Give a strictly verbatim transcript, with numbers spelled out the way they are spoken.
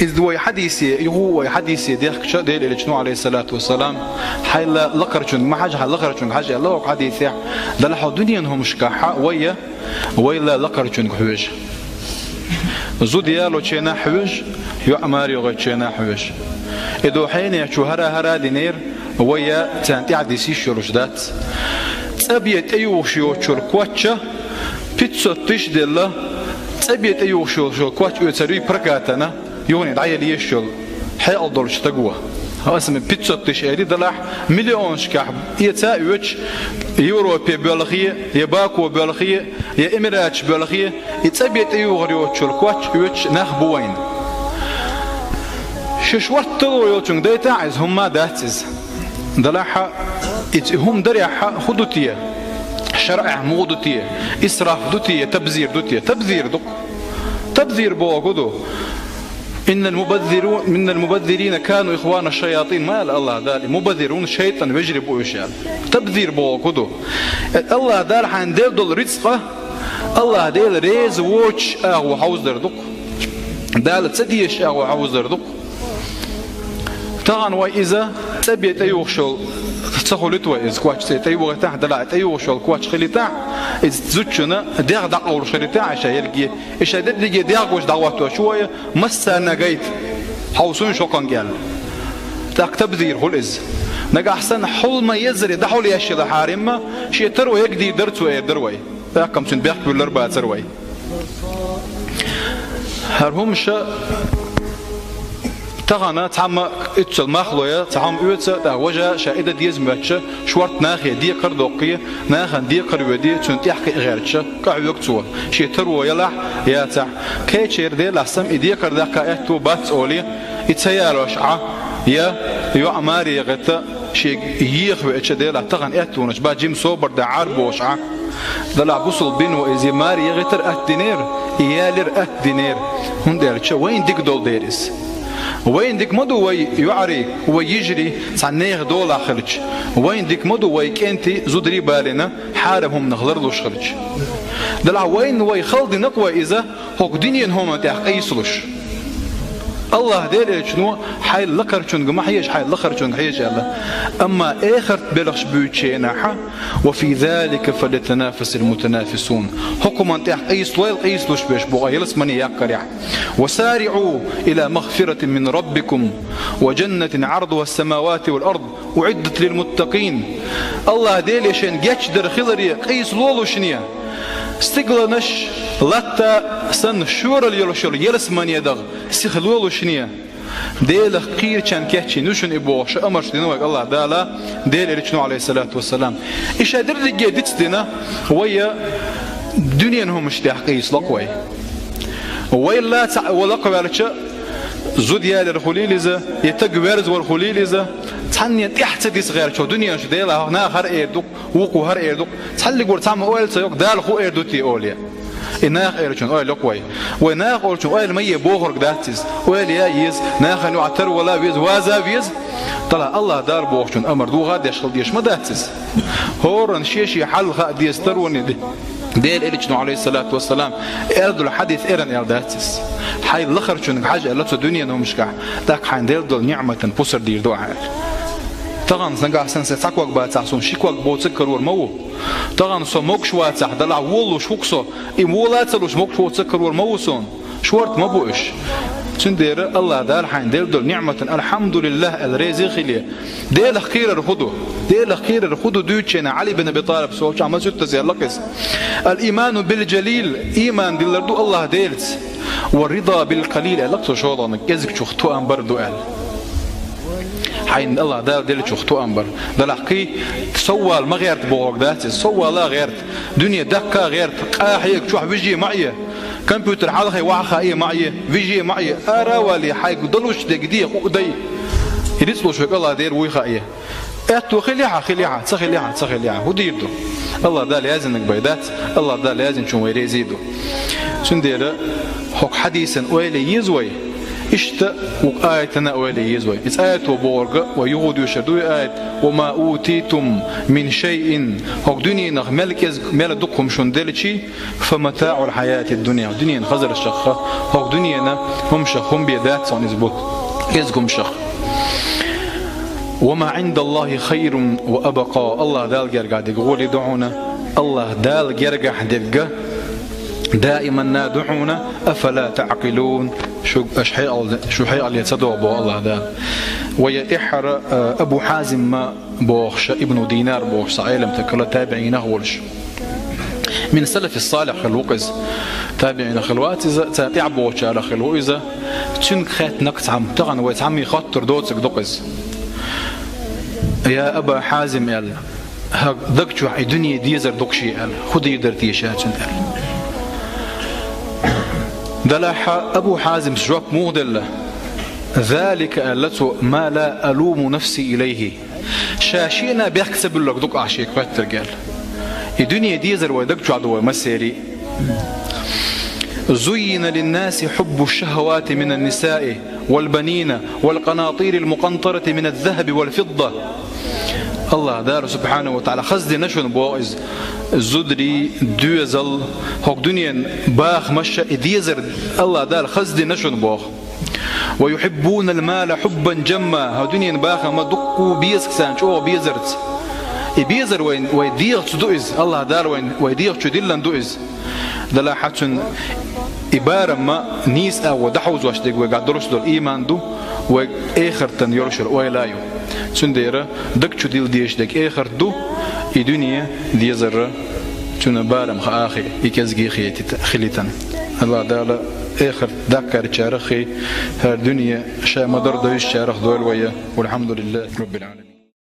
Иза вай хьадисе, юха вай хьадисе дехкача, Делан Элчано, Ӏалайхи ссалату вассалам, хьайла лакхарчунга ма хьажа, хьай лакхарчунга хьажа аьлла хӀокху хьадисехь, Далла хьо дуьненан хӀуманашкахь вайя, вайла лакхарчунга хьоьжу. Зуда ялочу хенахь хьоьжу, йоӀ маре йогӀучу хенахь хьоьжу. И ду хьенехчо хӀара-хӀара динера, вайя царна тӀаьхьа диса йиш йолуш дац. ЦӀа бен тӀеюхуш йоцучу коч пятьсот тысяч делла, цӀа бен тӀеюхуш йоцучу коч оьцур ю прокатана, юхане дӀаяла езаш йолу хьекъал долчу стага. Аса ма пятьсот тысяч эли далахь, миллионашкахь эца а оьцуш, Европе боьлхе, я Баку боьлхе, я Эмираташ боьлхе, и цӀа бен тӀеюхур йоцучу коч оьцуш нах бу вайна. Шу шортта тало йолчунга дайта а иза, хӀумма а дац иза. Далахьа, и ц-, хӀума дарехьа хӀун ду те? ШарӀехь муха ду те? Исраф ду те, я табзир ду те? Табзир ду-кх. Табзир бохург хӀун ду? «Иннал мубаззиру-, иннал мубаззирина кану ихвана шаятин», ма аьлла АллахӀ Дала, и мубаззирун шайтӀан вежарий бу уьш аьлла. Табзир бохург хӀун ду? Э, АллахӀ Дала хьайна делла долу рицкъа, АллахӀ Дела реза воцуш агӀо хьовзадар ду-кх. Дала ца дезаш агӀо хьовзадар ду-кх. Тахана вай иза цӀа бен тӀеюхуш йолу, ца хуьлуьйту вай иза коч цӀа тӀеюхуьйтахь, далахь тӀеюхуш йолу коч хилийтахь, иза зудчунна дегӀ дӀакъовлуш хилийтахь, и ша ерриге, и ша дерриге дегӀ гуш дӀахӀоттош ву вай, массарна гайта, хьовсуьйту шоккханга аьлла. ТӀаккха табзир хуьлу иза. Нагахь санна хьул ма еззара дӀахьулъеш хилахьара, шен таро ягадийр дара цо эр дара вай. ТӀаккха-м цуьнан бехк буьллур бацара вай. ХӀара хӀума ша тахана цхьамма иццал мах ло я, цхьа хӀума оьцу, тӀаккха важа ша и дан деза моьттуш, шортта нахе декхар доккхий, нахана декхар воьдий, цуьнан тӀаьхьа кхиа гӀерташ, къахьоьгу цо, шен таро ялахь, яцахь. Кхечеран делахь сама и декхар даккха аьтто бац олий, и ца ялош Ӏа, я йоӀ маре гӀерта, шега еха веача делахь тахана аьттонаш бан жима собар дан Ӏар бохуш Ӏа. Далахь бусулба дин ву иза, маре гӀертар атта динера, и ялар атта динера. ХӀунда аьлча вайна дика долу дера иза. Вайна дика ма ду вай йоӀарий, вай йижарий цхьана нехан долахь хилча. Вайна дика ма ду вай кӀентий, зударий балийна хьарам хӀуманах ларлуш хилча. Далахь вайна вай хала дина-кх вай иза, хӀокху дуьненан хӀуманна тӀехь къийсалуш. АллахӀ Делан Элчано хьайла лакхарчунга ма хьежа, хьайла лакхарчунга хьежа аьлла. Амма эхарт белхаш буьйцучу хенахь, «Ва фи залика фальятанафасил мутанафисун». ХӀокху хӀуманна тӀехь къийсалойла къийсалуш берш бу-кх ялсамане яккхарехь. «Ва сариӀу ила магфиратин мин раббикум ва жаннатин Ӏардуха ас-самавати вал ард». «УӀиддат лил муттакъин». АллахӀ Деле шайн гечдар хиларе къийсалолушне, стигланаш латта санна шоралла йолуш йолу ялсамане даха сиха лолушне, Делах кхерачарна кечйина ю шуна и бохуш амарш дина вайга АллахӀ Дала, Делан Элчано, Ӏалайхиссалату вассалам. И ша дерриге дицдина вай дуьненан хӀуманаш тӀехь къийсало-кх вай. Вайл цхьаъ вала кхаваьлча, зуда ялар хуьлийла иза, я таг верзавар хуьлийла иза, цхьанне тӀаьхьа ца диса гӀертачо дуьненаш Дела, хӀокху наха хӀара эр ду-кх, вукхо хӀара эр ду-кх, цхьаллиг вара цхьамма ойла ца йо-кх, Дала хӀун эр ду те олий. И наха эрачун ойла йо-кх вай. Вай наха олучун ойла ма е бохург дац иза. Ойла я еза, нахана юкъахь тарвала веза, ваза веза. Тала АллахӀ Дала бохучун амар духа а деш хила дезаш ма дац иза. ХӀоранна шен-шен хьал хаа деза тароне де. Делан Элчано, Ӏалайхиссалату вассалам, аьлла долу хьадис эрна аьлла дац иза. Хьайн лахарчуьнга хьажа аьлла цу дуьненан хӀуманашкахь, тӀаккха хьайна делла долу ниӀматан пусар дийр ду ахьа аьлла. Тахана нагахь санна сан цхьа ког бацахь, суна ши ког боцург карор ма ву. Тахана со могуш вацахь, далахь волалуш ву-кх со, и вола а ца луш могуш воцург карор ма ву суна. Шорта ма бу уьш. Цундела АллахӀ Дала хьайна делла долу ниӀматан «Алхьамдулиллах» аьлла, реза а хиле. Делах кхерар хӀун ду? Делах кхерар хӀун ду дуьйцучу хенахь Ӏали бин Аби ТӀалиб солчохь масуьттаза аьлла-кх иза: «Ал-иману бил-жалил», ийман диллар ду АллахӀ Делаца. «Ва рида бил-къалил», аьлла-кх цо шолгӀаниг, кӀезигчух тоам бар ду аьлла. Хьайна АллахӀ Дала деллачух тоам бар. Далахь кхий, соввала ма гӀерта бохург дац иза. Соввала а гӀерта, дуьне даккха а гӀерта, къа хьега чохь вижи ма Ӏе. Компьютер хьалхе ваха хаае ма Ӏе, вижи ма Ӏе, ара а вале, хьайга далуш дерг де, къу а дай. И рицкъ луш верг АллахӀ Дела вуй хаае. Аьтто хилехьа, хилехьа, ца хилехьа, ца хилехьа. ХӀун дийр ду? АллахӀ Дала яздинарг бен дац, АллахӀ Дала яздинчун вай реза ду. Цундела хӀокху хьадисан ойла е еза вай, иштта вукху аятана ойла е еза вай. Иза аято бохург вай юха доьшур ду и аят: «Ва ма утитум мин шайин», хӀокху дуьненах мел кӀезиг, мел дукха хӀума шуна делчий, «фа матаӀул хьаятид дунья», дуьненан хазаршкахь, хӀокху дуьне хӀумнашах хӀума бе дац хьуна иза бутт, кӀезига хӀумнашах. «وما عند الله خير وأبقى», АллахӀ Дала гергахь дерг гӀоли ду хьуна, АллахӀ Дала гергахь дерг даиманна ду хьуна, «أفلا تعقلون», шу, аша хьекъал-, шу хьекъале ца догӀу боху АллахӀ Дала. Вай тӀаьххьара, а, Абу Хьазим бохуш, Ибну Динар бохуш, цхьа Ӏеламстаг хилла, табиӀинех волуш. Мин салафи салихь хилла ву-кх иза. ТабиӀинех хилла вац иза, царна тӀаьхьа бохучарах хилла ву иза. Цуьнга хаьттинарг цхьамма, тахана вай цхьамма хоттур доцург ду-кх иза. «Я Аба Хьазим», аьлла, «хӀокху даг чохь и дуьне дезар ду-кх шен», аьлла. «ХӀун дийр дара те ша цуьнан?» аьлла. Делахь Абу Хьазимс жоп муха делла? «ذلك», аьлла цо, «ما لا ألوم نفسي عليه». Ша шена бехк ца буьллург ду-кх ахь шега хоьттург аьлла. И дуьне дезар вай даг чохь ду вай массеран а. «زين للناس حب الشهوات من النساء والبنين والقناطير المقنطرة من الذهب والفضة». АллахӀ Дала субхьанаху ва таӀала хаздина шуна боху иза. Зударий, доьзал, хӀокху дуьненан бахамаш а, и дезар АллахӀ Дала хаздина шуна боху. «ويحبون المال حبا جما», хӀокху дуьненан бахам а дуккха а беза-кх царна чӀогӀа безарца. И безар вайн, вай дегӀаца ду иза, АллахӀ Дала вайн, вай дегӀа чу диллина ду иза. Делахь цуьнан и барам а нийса агӀо дӀахьовзош дерг вайгахь долуш долу ийман ду, вай эхартан йолуш йолу ойла а ю. Цундела даг чу дилла дезаш дерг эхарт ду, и дуьне дезар цуьнан барам хаа хи, и кӀезиг хи хилийтина. АллахӀ Дала эхарт даккхарчарах хи, хӀара дуьне ша ма-дарра девзачарах дойла вай. Валхьамдулиллахи Раббил Ӏаламин.